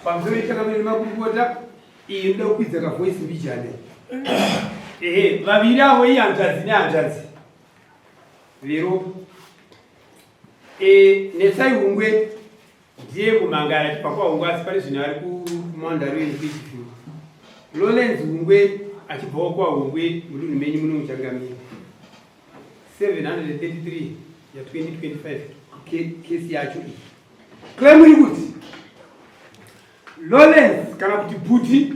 Pamusoro ichakamira makurukota iyi inoda kukwidza kavoice mbijane. Ehe, vaviri avo ihanzvadzi nehanzvadzi. Veropa. E, Netsai Hungwe ndiye mumhangara achibva kwaHungwe asi pari zvino ari kuMandarueni kuEgypt. Lawrence Hungwe achibvawo kwaHungwe mudunhu menyu muno muchangamire. 733 ya 2025 kesi yacho iyi. Claim iri kuti Lawrence kana kuti Bhuti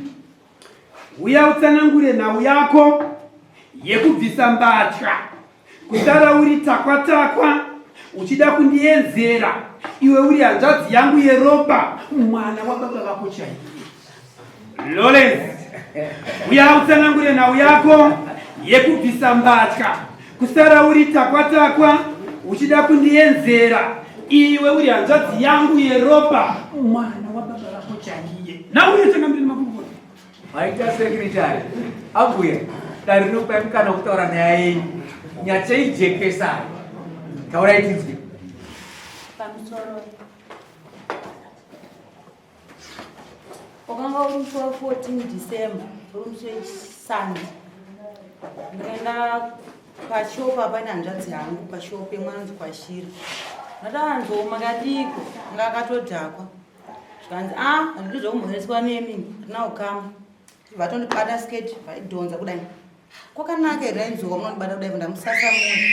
uya utsanangure nhau yako yekubvisa mbatya kusara uri takwa takwa uchida kundienzera iwe uri hanzvadzi yangu yeropa mwana wababa vako chaiye Lawrence uya utsanangure nhau yako yekubvisa mbatya kusara uri takwa takwa uchida kundienzera iwe uri hanzvadzi yangu yeropa mwana wababa vako chaiye nauye changamire makurukota Maita secretary ambuya dare rinokupai mukana wekutaura nyaya yenyu nyatseijekesai taurai tinzwe pamusoro wakanga uri musi wa 14 December uri musi weSunday ndikaenda pashopu apa nehanzvadzi yangu pashopu yemwana anonzi Kwashira ndatanzwa makadiko anga akatodhakwa zvikanzi a ah, handidi zvekumhoreswa nemi handina ukama vatondibata sketi vaidhonza kudai kwakanaka here ainzwa munondibata kudai ndamusasa munhu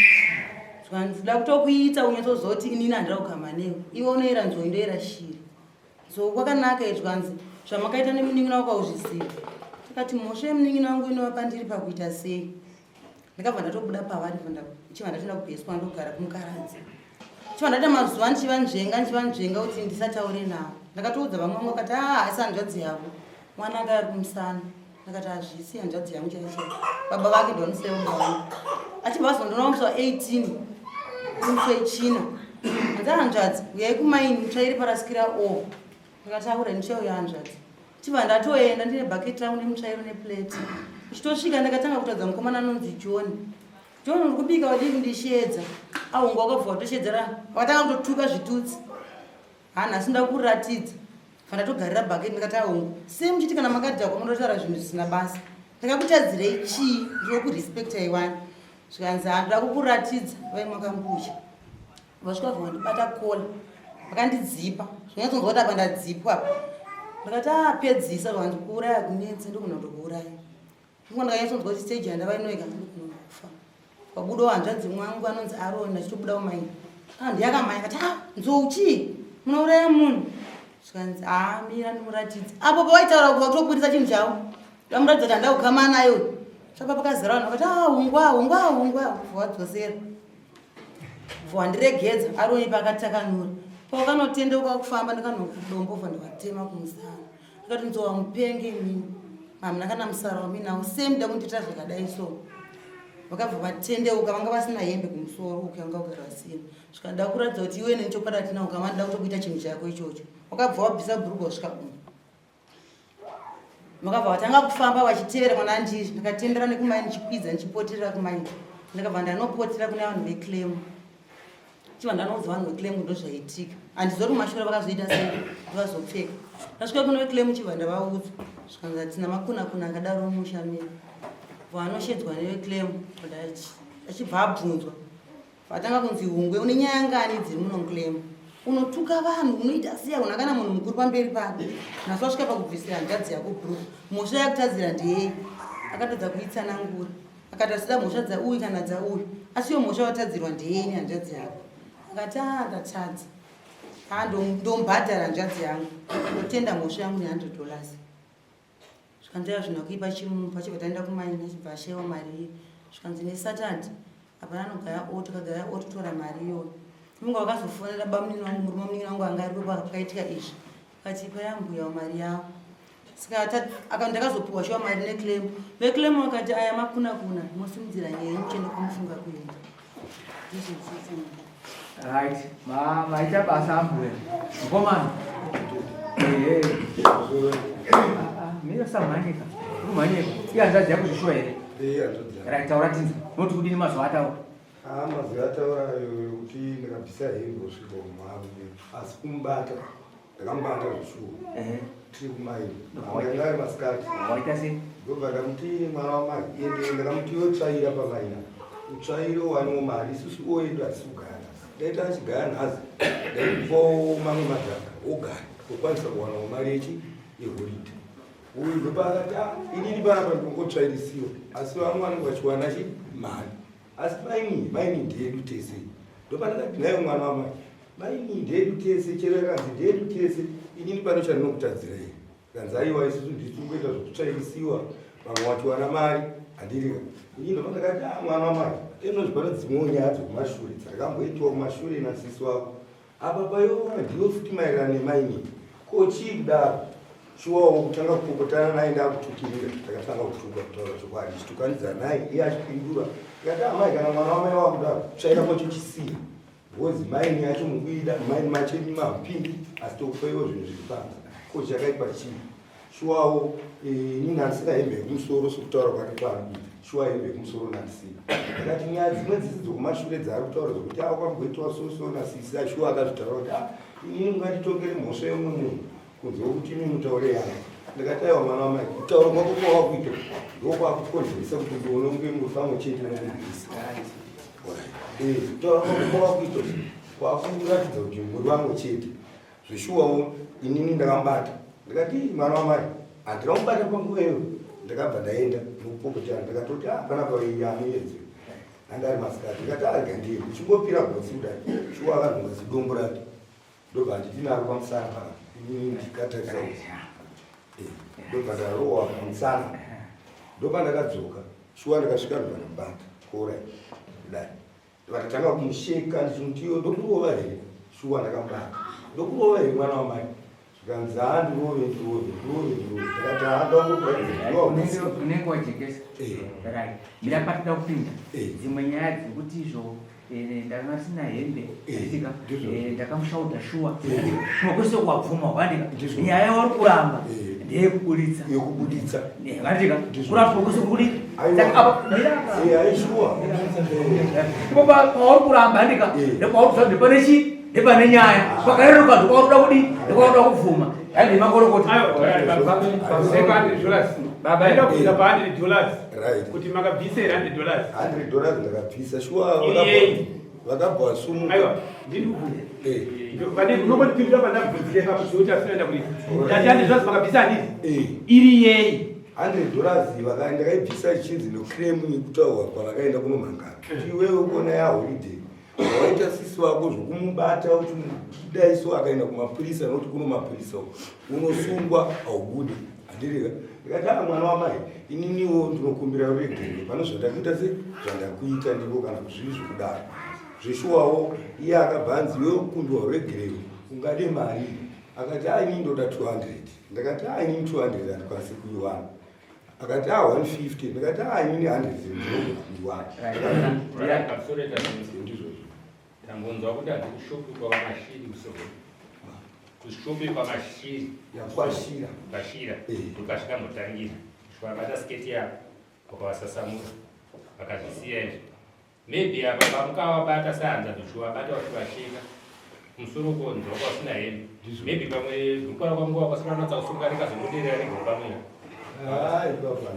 zvikanzi da kutokuita unyatsozoti inini handira kugama newe iwe unoyera nzou ndoyera shiri so kwakanaka here zvikanzi zvamakaita nemunin'ina wako auzvizivi tikati mhosva yemunin'ina wangu inova pandiri pakuita sei ndakabva ndatobuda pavari ndichibva ndatoenda kubheswa ndogara kumukaradzi chibva ndaita mazuva ndichivanzvenga ndichivanzvenga kuti ndisataure navo ndakatoudza vamwe vangu vakati aa ah, asi hanzvadzi yavo mwana anga ari kumusana ndakati hazvisi hanzvadzi yangu chaiyo chaiyo baba vake ndovanoseva baba vangu achibva azondoona musi wa 18 musi wechina hanzi hanzvadzi uyai kumaini mutsvairi parasikira o ndakataura ndichauya hanzvadzi chibva ndatoenda ndine bhaketi rangu nemutsvairo neplate ndichitosvika ndakatanga kutaudza mukomana anonzi john John uri kubika wadii kundisheedza? Ahungu wakabva watoshedzera wakatanga kutotuka zvitutsi. Ha nhasi nda kuratidza. Fana togarira bucket ndikati ahungu. Sei muchiti kana makadhakwa munotaura zvinhu zvisina basa. Ndakakutadzirei chii? Ndiri kurespecta iwani. Zvikanzi ha ndoda kukuratidza vaimwa kambucha. Vasvika vandibata kola. Vakandidzipa. Zvinyatsonzwa kuti apa ndadzipwa apa. Ndakati apedzisa ah, zvakanzi kuuraya kunetse ndogona kutokuuraya. Ndiko ndakanyatsonzwa kuti stage yandava inoika kufa. Kwabudawo hanzvadzi mwangu anonzi Aaron achitobudawo mai. Ah ndiyakamhanya kati ah nzou chii? Munouraya munhu. Zvikanzi ah mira ndimuratidze. Apo pawaitaura kuva kutoburitsa chinhu chavo. Ndamuratidza kuti handida kugama nayo. Chapa pakazara vanhu vakati ah hungwa hungwa hungwa wadzosera. Wandiregedza Aaron pakatakanura. Pawakanotendeuka kufamba ndakanodombo ndikatema kumusana. Ndakati nzou mupenge imini hamuna kana musara waminawo sei muda kundiita zvakadai so vakabva vatendeuka vanga vasina hembe kumusoro uku yanga kugara vasina zvikada kuratidza kuti iwe neni chokwadi hatina ukama ndida kutokuita chinhu chako ichocho wakabva wabvisa bhurugwa kusvika umu vakabva vatanga kufamba vachitevera mwana andiri ndikatendera nekumai ndichikwidza ndichipoterera kumai ndakabva ndanopotera kune vanhu veclaim Chiva ndanoudza vanhu veclaim ndozvaitika. Handiziva kuti mashura vakazoita sei vazopfeka. Ndasvika kune veclaim chibva ndavaudza. Zvikanzi hatina makuna kuna akadaro musha medu. Vanoshedzwa neveclaim achibva abvunzwa. Vatanga kunzi hungwe une nyaya ngani dziri muno muclaim. Unotuka vanhu unoita sei hauna kana munhu mukuru pamberi pako. Nhasi wasvika pakubvisira hanzvadzi yako bhurukwa. Mhosva yakutadzira ndeyei? Akatadza kuitsanangura. Akati asida mhosva dzauyu kana dzauyu asi iyo mhosva watadzirwa ndeyeni hanzvadzi yako. Akati a ah, ndatadza. Ah, ndomubhadhara hanzvadzi yangu. Ndotenda mhosva yangu ne100 dollars. Zvikanzi hazvina kuipa chimupa chibva taenda kumaini achibva ashaiwa mari iye. Zvikanzi neSaturday hapana anogaya oto akagaya oto tora mari iyoyo. Munga wakazofonera bamunini wangu murume wamunin'ina wangu anga aripo pakaitika izvi. Akati ipai ambuya mari yavo. Saka ndakazopiwa shuwa mari neclaim. Veclaim vakati aya makuna kuna mosimudzira nyaya muchienda kwamufunga kuenda. Right, ma maita basa ambuya. Mukomana. Ehe. Ah, ah, mira samhanyika. Uri kumhanyika. Iye hanzvadzi yako zvishuwa here? Iye hanzvadzi yangu. Right, taura tinzwe. Unoti kudini mazuva ataura? Ah, mazuva ataura ayo kuti ndakabvisa hembe kusvika kumharume asi kumubata. Ndakamubata zveshuwa. Tiri kumaini. Ndanga ari masikati. Waita sei? Ndobva ndamuti mwana wamai ende ndakamuti iwe tsvaira pamaina. Utsvaire uwanewo mari isusu oyedu hatisi kugaya nhasi. Dai tachigaya nhasi ndaikupawo mamwe madhaka wogaya wokwanisa kuwanawo mari yechi yeholidhe. Uyu ndopaakati ah inini panapa ndinongotsvairisiwa asi vamwe vanenge vachiwana chi mari. Asi maini maini ndeyedu tese. Ndopandakati nhaiwe mwana wamai Maini ndedu tese chero yakanzi ndedu tese inini pano chandinokutadzira here kanzi aiwa isusu ndisu kungoita zvekutsvairisiwa vamwe wachiwana mari handirika inini ndobva ndakati a ah, mwana wamai enozvi pano dzimwewo nyaya dzekumashure dzakamboitiwa kumashure nasisi wako apa paiwa ndiwe futi maererano nemaini ko chii kudaro Shuwawo kutanga kupopotana naye ndakutukirira takatanga kutuka kutaura chokwadi chitukanidza naye iye achipindura ndikati amai kana mwana wamai wakudaro tsvaira kwacho chisiya Because maini yacho mukuida maini macho imi mahupindi asi tokupaiwo zvinhu zviri panze ko chakaipa chii shuwawo eh, ini ndandisina hembe yekumusoro sokutaura kwake kwaari kuita shuwa hembe yekumusoro ndandisina ndakati nyaya dzimwe dzisi dzokumashure dzaari kutaura dzokuti a wakamboitwa so so nasisi ashuwa akazvitaura kuti a ah, inini munganditongere mhosva yemumwe munhu kunze kwekuti imi mutaure yangu ndakati aiwa mwana wamai kutaura kwako kwawakuita ndokwakukonzeresa kuti ndione kunge muri pamwe chete nokubvisa eh, kutaura kwako kwawakuita kwakuratidza kuti muri vamwe chete zveshuwawo inini ndakambata ndikati mwana wamai handina kumubata panguva iyo ndakabva ndaenda nokupopotana ndakatoti ah, panapa yamuedzi anga ari masikati ndikati arega ah, ndiye ndichingopira gotsi kudai shuwa akanhonga zidombo rake ndobva handiti naro pamusana pana inini ndikatarisa eh, ndobva ndarohwa pamusana ndopa ndakadzoka shuwa ndakasvika ndobva ndamubata kora kudai ndobva kumusheka ndichimuti iyo ndokurova here shuwa ndakamubata ndokurova here mwana wamai zvikanzi haa ndirove ndirove ndirove ndirove ndakati haa ndaunenge wajekesa eh. right mira patida kupinda eh. dzimwe nyaya dzekuti izvo Eh, ndanga sina hembe eh, eh, ndakamushauta shuwa kwese kwabvuma vandika nyaya yauri kuramba ndeyekuburitsa yekubuditsa vandika kuramba kwese kuri ipo pauri kuramba andika ndekwauri kuziva ndepane chii ndepane nyaya pakareruka ndokwauri kuda kudii ndekwauri kuda kubvuma yandi makorokota Baba enda kubvisa pa 100 dollars. Right. Kuti makabvisa here 100 dollars? 100 dollars ndakabvisa. Shuwa vakabva vasumuka. Aiwa, ndini kubvunza. Eh. Vane unongondipindura pandabvunzire ipapo zvekuti asina kuenda kuri. Ndati 100 dollars makabvisa handiti? Eh. Iri yei? 100 dollars ndakaibvisa ichinzi noclaim yekutaurwa kwavakaenda kunomhangara. Kuti iwewe ukona ya holiday. Waita sisi wako zvokumubata uchimudai so akaenda kumapurisa nokuti kuno mapurisa uko unosungwa haubude handirika ndikati a ah, mwana wamai ininiwo ndinokumbira ruregerero pane zvandakuita se zvandakuita ndiko kana kuzvii zvokudaro zveshuwawo iye akabva anzi iwe kukumbiwa ruregerero ungade mari akati a ah, inini ndoda 200 ndakati a ah, inini 200 handikwanisi kuiwana akati a 150 ndikati a inini 100 ndinogona kuiwana ndizvozvo tangonzwa kuti hanzi kushopi kwavamashiri usoko kushopi kwamashiri yakwashira kwashira ndokasvika mbotangira vabata sketi yavo wakavasasamura vakazvisiya izvi Maybe apa pamukavabata sehanzvadzi uchivabata uchivasheka kumusoro konzwa kwasina hembe maybe pamwe mukora kwanguva kwasina kunatsa kusunga rikazobudirira rigomba pamwe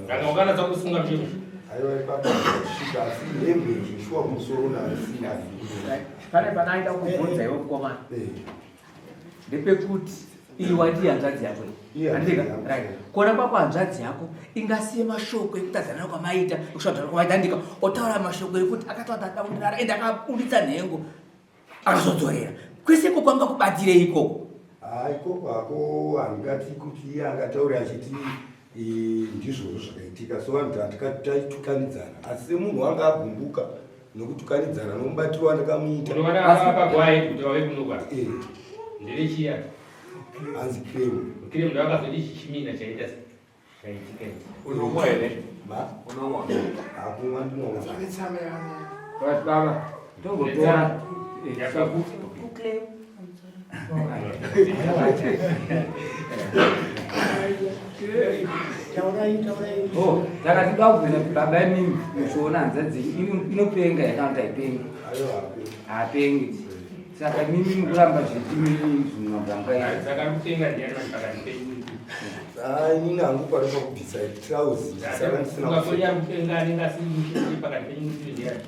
kana wakanatsa kusunga mushe aiwa ipapa svika asi hembe zvishuwa kumusoro naasina pane panaida kubvunza iwe mukomana eh. ndepekuti iyi wati hanzvadzi yako andika right kona kwako hanzvadzi yako ingasiye mashoko ekutadzana kwamaita kusvadzana kwamaita andika otaura mashoko ekuti akataura kuti ada ende akabuditsa nhengo akazodzorera kwese ikoko anga kubatirei ikoko haa ikoko hako handingati kuti iye angataure achiti ndizvozvo zvakaitika so vanhu taitukanidzana asi semunhu wanga agumbuka nokutukanidzana nomubatiro wandakamuita eh. nderechiya hanzi crem crem ndovakazoti chichimina chaita chaitika unomwa here unomwa hakumwa ndinomwa baba tongotora Oh, saka tinoda kubvunza kuti baba imimi muchiona hanzvadzi inopenga here kana kuti haipengi? Haapengi. Saka mimi mukuramba zvipi mimi zvinhu Saka kutenga ndiani vanhu pakati penyu? Ah, inini hangu pari pakubvisa trouse saka ndisina Ungakonya kutenga anenge asiri mushini pakati penyu kuti ndiani?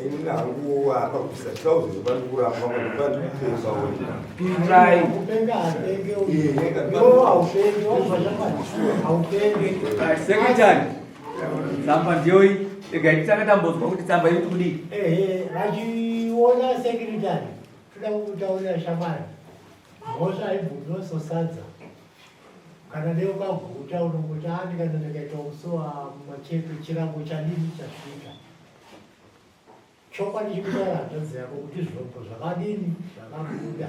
Inini hangu apa kubvisa trouse ndopandi kuramba ndopandi kupenga wena. Pindurai. Kupenga hapenge uyu. Iwe haupengi, wabva shamwari. Haupengi. Secretary, tsamba ndiyoyi. Regai titanga tambonzwa kuti tsamba iri kudii. Ehe, vachiona secretary, toda kutaurira shamwari. Mhosva haibvumi sadza. Kana dai ukaguta unongoti ani kana ndikaita musuwa macheto chirango chadini chasvika. Chokwadi chikutaura hanzvadzi yako kuti zvombo zvakadini zvakabuda.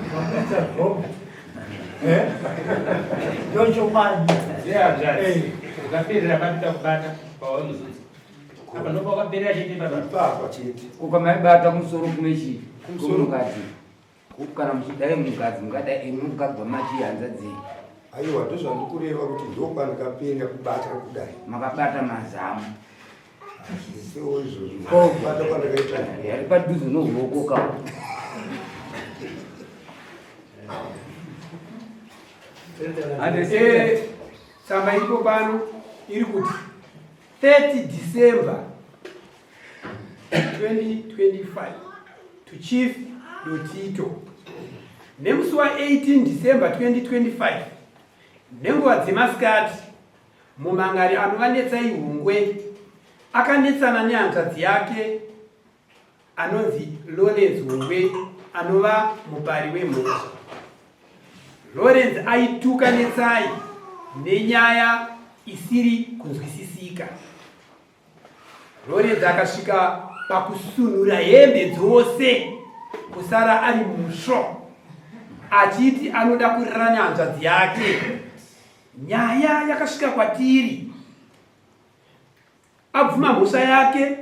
Zvabudisa zvombo. Eh? Ndochokwadi. Zvehanzvadzi. Ukaperera papi kubata pawaimuzudza. Apa ndipo wakaperera chete papa. Ipapa chete. Ukamaibata kumusoro kune chii? Kumunhukadzi. Kana muchidai munhukadzi mungadai mukabva machi hanzvadzi. Aiwa, ndozvandikureva kuti ndopandikapenya kubata kudai. Makabata mazamu. Hazvisiwo izvozvo. Ko. Kubata kwandakaita. Yari padhuze noruoko ka. Eh, tsamba iripo pano iri kuti 30 December 2025 to Chief Dotito. Nemusi wa18 December 2025 nenguva dzemasikati, mumangari anova Netsai Hungwe akanetsana nehanzvadzi yake anonzi Lawrence Hungwe, anova mupari wemhosva. Lawrence aituka Netsai nenyaya isiri kunzwisisika. Lawrence akasvika pakusunhura hembe dzose kusara ari musvo, achiti anoda kurara nehanzvadzi yake. Nyaya yakasvika kwatiri. Abvuma mhosva yake,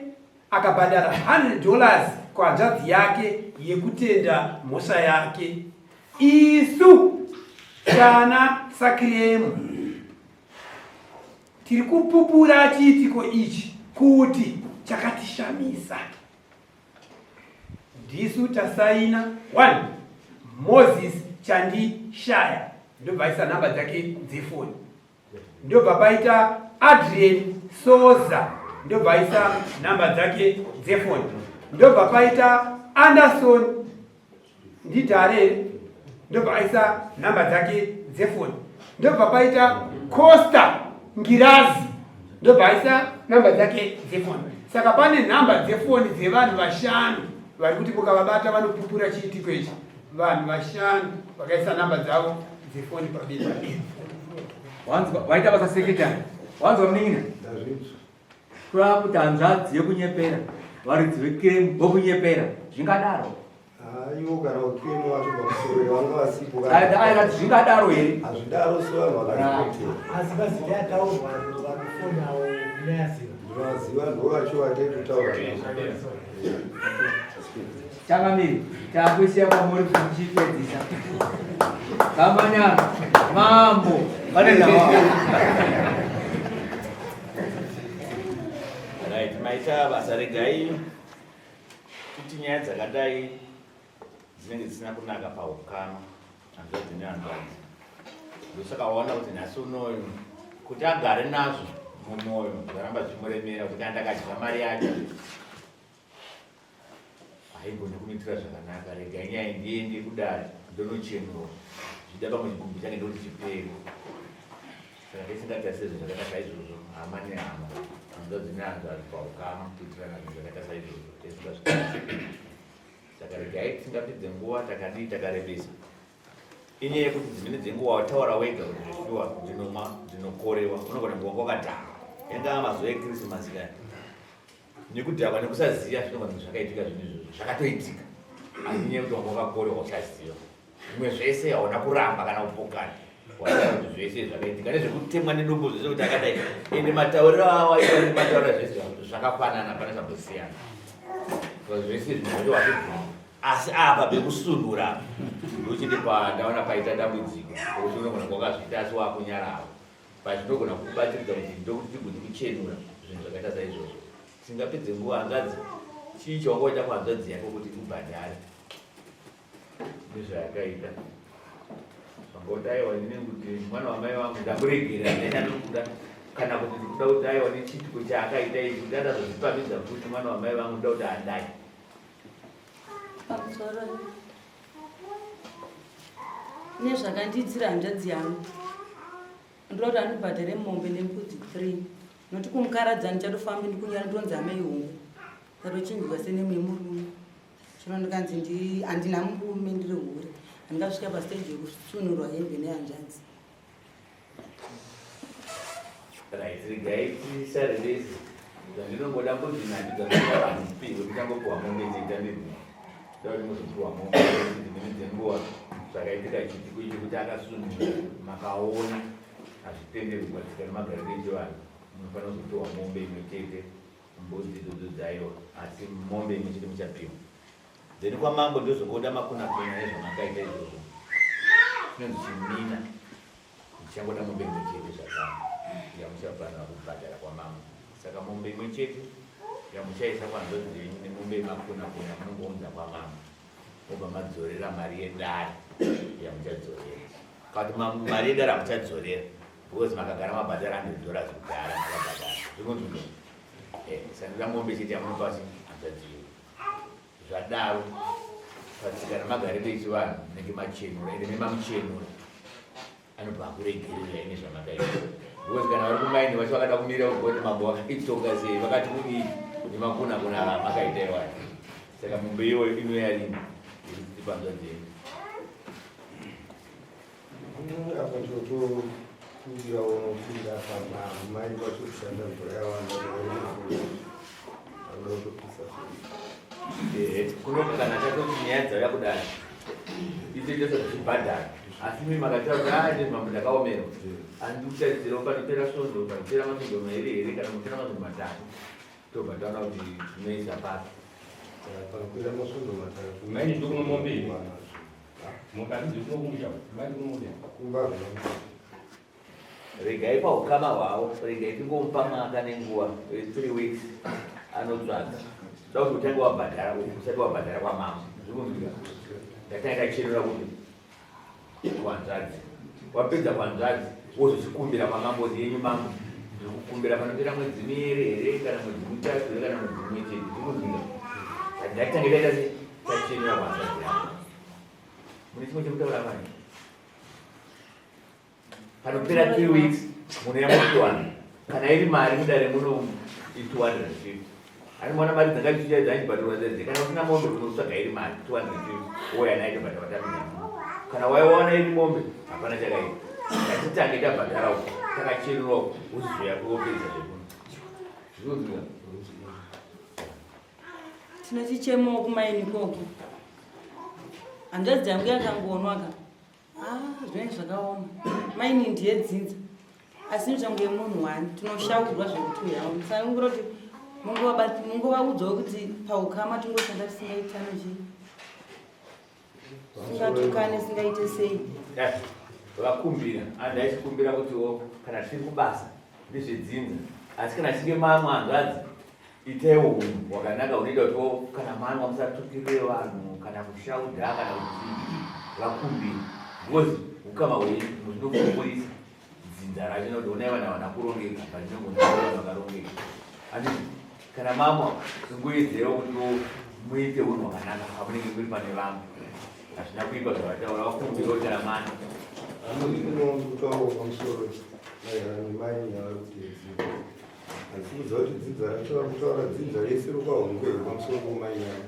akabhadhara $100 kuhanzvadzi yake yekutenda mhosva yake. Isu tana sakiremu tiri kupupura chiitiko ichi kuti chakatishamisa. Ndisu tasaina. 1 Moses Chandishaya, ndobva aisa nhamba dzake dzefoni. Ndobva paita Adrian Soza, ndobva aisa nhamba dzake dzefoni. Ndobva paita Anderson Ndidhare, ndobva aisa nhamba dzake dzefoni. Ndobva paita Costa Ngirazi, ndobva aisa nhamba dzake dzefoni. Saka pane nhamba dzefoni dzevanhu vashanu vari kuti mukavabata vanopupura chiitiko ichi. Vanhu vashanu vakaisa nhamba dzavo dzefoni pabepa iri. Wanzwa, waita basa secretary. Wanzwa munin'ina? Ndazvinzwa. Kureva kuti hanzvadzi yekunyepera, varidzi vekemu vokunyepera, zvingadaro? Aiwo, kana ukemu wacho pamusoro vanga vasipo. Aikati zvingadaro here? Hazvidaro, sevanhu vakaripotera. Asi mazita ataurwa, vanofonawo munoyaziva? Ndinovaziva, ndo vacho vataitotaura. Changamiri, takuisiya kwamuri kuti muchipedzisa. Kamanyana, mambo, pane ndawa. Right, maita basa. Regai kuti nyaya dzakadai dzinenge dzisina kunaka paukama, hanzvadzi nehanzvadzi. Ndosaka waona kuti nhasi unoyu kuti agare nazvo mumwoyo, zvaramba zvichimuremera kuti andakadya mari yacho haigoni kumuitira zvakanaka. Regai nyaya ndiende kudare ndonochenurwa, zvida pamwe chigumbu change ndokuti chipere. Saka tisingatarise zvinhu zvakaita saizvozvo, hama nehama, hanzvadzi nehanzvadzi paukama, kuitirana zvinhu zvakaita saizvozvo tisingazvitarise. Saka regai tisingapedze nguva, takadii takarebesa. Inyaya yekuti dzimweni dzenguva wataura wega kuti zvishuwa ndinomwa, ndinokorewa, unogona kunge wanga wakadhakwa, yangava mazuva ekrisimasi kaya, nekudhakwa nekusaziva zvinogona kunge zvakaitika. Zvinhu izvozvo zvakatoitika, asi nyaya yekuti wanga wakakorewa uchaziva zvimwe zvese, hauna kuramba kana kupokana. Wataura kuti zvese zvakaitika nezvekutemwa nedombo zvese kuti akadai, ende matauriro awaita nematauriro zvese zvakafanana, hapana zvambosiyana. Zvese zvinhu zvacho watobvuma, asi apa pekusunura ndochete pandaona paita dambudziko, pokuti unogona kwakazviita asi wakunyarawo pazvinogona kubatsiridza kuti ndokuti tigone kuchenura zvinhu zvakaita saizvozvo. Tisingapedze nguva, hanzvadzi, chii chawanga waita kuhanzvadzi yako kuti ubhadhare? Nezvayakaita. Pangoti aiwa ini kuti mwana wamai vangu ndamuregerera ndaenda ndokuda kana kuti ndikuda kuti aiwa nechiitiko chaakaita ichi kuti atazozvipamidza futi mwana wamai vangu ndoda kuti adai. Pamusoro nezvakandiitira hanzvadzi yangu ndoda kuti andibhadhare mombe nembudzi 3 nokuti kumukaradza ndichatofambi ndikunyara ndonzi amai hongu ndatochinjwa senemu yemurume Zvino ndikanzi ndi handina murume ndiri hure. Handingasvika pastage yekusunurwa hembe nehanzvadzi. Right, regai tisare lezi. Zvandinongoda mbudzi nhatu dzanoita vanhu mupihwe muchangopiwa mombe chete ndizvo. Ndoda kuti muzopiwa mombe nekuti dzimweni dzenguva zvakaitika chiitiko ichi kuti akasunura makaona hazvitenderwi patsika nemagariro echivanhu munofanira kuzopiwa mombe imwe chete Mbudzi idzodzo dzaiwa asi mombe imwe chete muchapiwa. Then kwamambo ndozongoda makuna kuna ezvamakaita izvozvo. Chinonzi chimina. Ndichangoda mombe imwe chete zvakare yamuchafanira kubhadhara kwamambo. Saka mombe imwe chete yamuchaisa kwanzvadzi dzenyu nemombe yemakuna kuna munongounza kwamambo. Mobva madzorera mari yedare yamuchadzorera. Kana kuti mari yedare hamuchadzorera. Because makagara mabhadhara 100 dollars kudhara makabhadhara. Zvikunzwika. Eh, sandira mombe chete yamunopa chi hanzvadzi yenyu. Zvadaro patsika nemagariro echivanhu munenge machenura ende memamuchenura anobva akuregerera ine zvamakaita. Because kana vari kumaini vacho vakada kumira kugoti mambo vakaitonga sei vakati kudii nemakuna kuna ava makaita iwayo. Saka mombe iyoyo inoya rini yekuti tipanzvadzi yenyu. Apa totokumbira unopinda apa mai vacho kushanda mvura yawanda anoda kutopisa Ehe, kuno kana tatoti nyaya dzauya kudai itoita sekuchibhadhara asi imi makataura kuti ah ndizvo mambo ndakaomerwa handidi kutarisirawo panopera svondo panopera masvondo mairi here kana panopera masvondo matatu tobva taona kuti tinoisa papi panopera masvondo matatu Mai ndikuno mombe iyi. Regai paukama hwavo, regai tingomupa mwaka nenguva, 3 weeks anotsvaga. Toda kuti utange wabhadhara uku usati wabhadhara kwamambo. Zvikunzwika? Ndatanga ndachenura kuti kuhanzvadzi. Wapedza kuhanzvadzi wozochikumbira kwamambo kuti yenyu mambo ndiri kukumbira panopera mwedzi miviri here kana mwedzi mitatu here kana mwedzi mumwe chete. Zvikunzwika? Ngatitange taita sei? Tachenura kuhanzvadzi yako. Mune chimwe chekutaura mai? Panopera 3 weeks munoya mopiwana. Kana iri mari mudare muno i 250. Ani mwana mari dzanga dzichiita dzachibhadharwa dzedze. Kana usina mombe unotsvaga iri mari 250 wouya nayo tobhadhara tapinda. Kana waiwana iri mombe hapana chakaipa. Ngatitange tabhadhara uko takachenura uko wozoya kuwopedza zvekuno. Zvinonzwika? Tine chichemo kumaini ikoko. Hanzvadzi yangu yakangonwa ka. Ah, zvinenge zvakaoma. Maini ndiye dzinza. Asi michango yemunhu wani tinoshaurwa zvekuti uyawo. Musanongura kuti mungovaudzawo kuti paukama tingoshanda tisingaitane chii. Singatukane singaite sei. Vakumbira, andaisikumbira kutiwo kana tiri kubasa ndezvedzinza asi kana chinge mamwe hanzvadzi Itaiwo hunhu hwakanaka hunoita kuti kana manwa musatukirire vanhu kana kushaudha kana kuti vakumbire because ukama hwenyu zvinopfuurisa dzinza racho nekuti onai vanhu havana kurongeka but tinogona kuva vanhu vakarongeka anditi kana mamwa ingoedzewo kuti muite hunhu hwakanaka pamunenge muri pane vamwe hazvina kuipa zvavataura vakumbire kuti kana mana kutaura pamusoro maererano nemai yavari kuteedzera Handisi kuziva kuti dzinza racho vari kutaura dzinza rese rokwahungwe here pamusoro pomai yavo.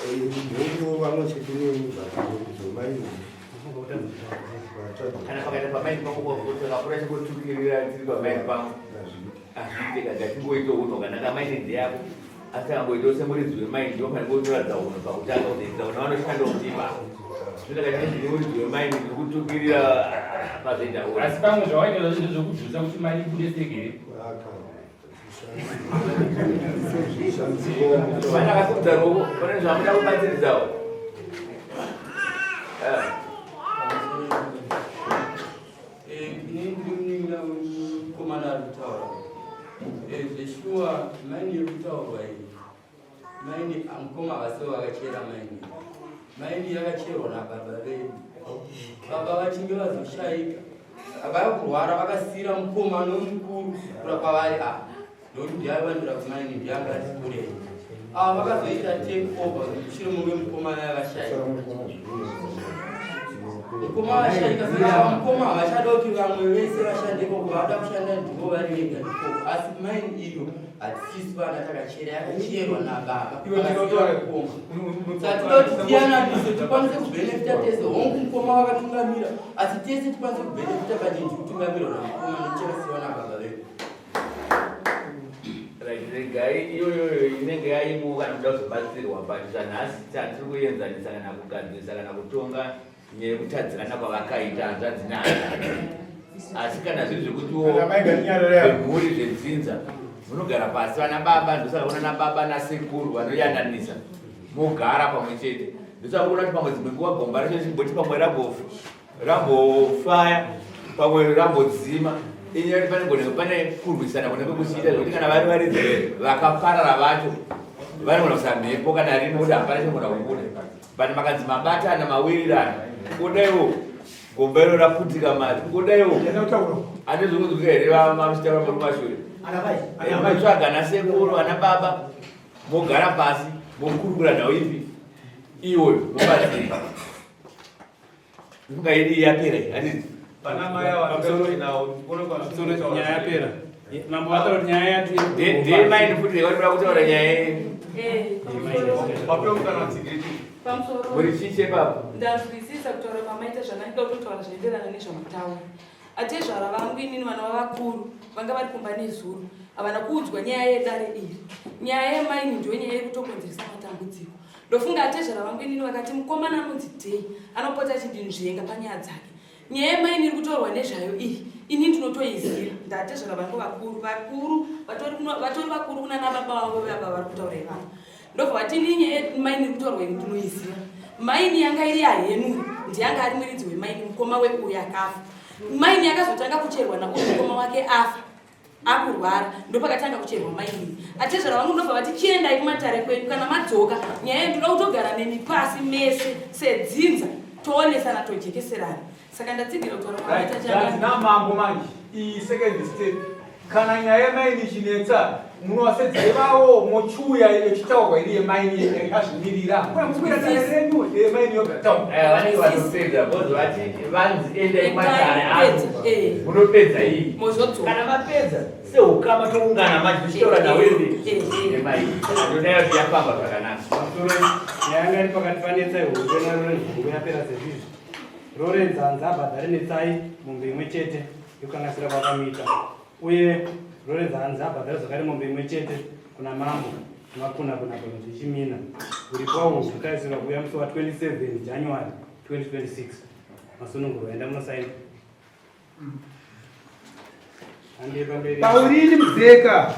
Mhuri vamwe chete neni but zomai kana pakaita pamaini pangu pakapura chingotukirira tiri pamaini pangu azviite kaga tingoita unhu wakanaka maini ndeyako asi akangoitawo semuridzi wemaini ndinofanira kutoratidza unhu pakutanga kuzoitira kuna vanoshandawo kuti ipapo zvinakati ndini muridzi wemaini ndiri kutukirira pazoita asi pamwe zvawaita zvacho ndezvekudhusa kuti mari ibude segere pane akasimudza ruoko pane zvamuda kubatsiridzawo Ini ndiri munin'ina wemukomana ari kutaura. Zveshuwa maini iri kutaurwa iyi. Maini amukoma vasivo vakachera maini. Maini yakacherwa nababa vedu. Baba vachinge vazoshaika vava kurwara vakasiira mukoma nomukuru kura kwavari ava nokuti ndiye aiwandira kumaini ndiye anga ati kurei. Ava vakazoita take over mushure munge mukoma vaya vashaika. Mukoma vashaika saka ava mukoma havachada kuti vamwe vese vashande ikoko vada kushanda ndivo vari vega ikoko asi maini iyo Hatisisu vana takachera yakacherwa nababa. Saka toda kuti tiyananise tikwanise kubhenefita tese. Hongu mukoma vakatungamira asi tese tikwanise kubhenefita pachinhu chikutungamirwa namukoma nekuti chakasiiwa nababa vedu. Right, regai iyoyoyo inenge yaimo kana kuda kuzobatsirwa but zvanhasi tatiri kuenzanisa kana kugadzirisa kana kutonga nyaya yekutadzirana kwavakaita hanzvadzi nehanzvadzi asi kana zviri zvekutiwo zvemhuri zvedzinza munogara pasi vana baba ndosaka kuna nababa nasekuru vanoyananisa mogara pamwe chete ndosaka kuona kuti pamwe dzimwe nguva gomba racho chimboti pamwe rambofaya pamwe rambodzima inyaya kuti panegona pane kurwisana kunenge kuchiita zvekuti kana vari varidzi vakaparara vacho vanogona kusamhepo kana rimo kuti hapana chinogona kubuda but makanzi mabatana mawirirana kungodaiwo gomba iro raputika mari kungodaiwo ane zvokunzwika here vamuchitaura muri kumashure motsvaga ana sekuru ana baba mogara pasi mokurukura nhau ipi iyoyo mobatsirika Mhuka yedu yapera iyi, handiti? Pana mai ava Pamusoro nyaya yapera. Mambo vataura kuti nyaya yati Ndiye mai futi vanoda kutaura nyaya yenyu. Pamusoro. Muri chii chepapo? Ndanzwisisa kutaura kwamaita zvandaida kutotaura zvinoenderana nezvamataura. Atezvara vangu inini vana vavakuru vanga vari kumba nezuro havana kuudzwa nyaya yedare iri. Nyaya yemaini ndiyo nyaya iri kutokonzeresa matambudziko. Ndofunga atezvara vangu inini vakati mukomana anonzi Day anopota achindinzvenga panyaya dzake. Nyaya yemaini iri kutaurwa nezvayo iyi ini ndinotoiziva. Ndatezvara vangu vakuru vakuru vatori vatori vakuru kunana baba vavo vava vari kutaura ivavo. Ndobva vati ini nyaya yemaini iri kutaurwa iyi ndinoiziva. Maini yanga iri yaHenry ndiye anga ari muridzi wemaini mukoma weuyu akafa. Maini yakazotanga kucherwa nauyu mukoma wake afa. akurwara ndopakatanga kucherwa mainini atezvara vangu ndobva vati chiendai kumatare kwenyu kana madzoka nyaya ndoda kutogara nemi pasi mese sedzinza toonesana tojekeserana saka ndatsigira kutaura kwamaita namambo manje iyi second step kana nyaya yemaini ichinetsa munovasedzere vavo mochiuya ichitaurwa iri yemaini yakazvimirira kuna mukwira dare renyu yemaini yoga taura eh, vanenge vatopedza bcause vati vanzi endai kumatare avo eh. munopedza iyi kana mapedza seukama toungana manje tichitaura eh, nhau yemaini ndodai kuti yafamba zvakanaka nyaya yanga iri pakati panetsai hombe narorenzi hombe yapera sezvizvi rorenzi hanzi abhadhare netsai mombe imwe chete yekukanganisira kwakamuita uye Lorenzo hanzi abhadhara zvakare mombe imwe chete kuna mambo makuna kuna kunzi chimina uripo uhu kutarisirwa kuuya musi wa 27 January 2026 masunungurwa enda munosaina Paurini Muzeka.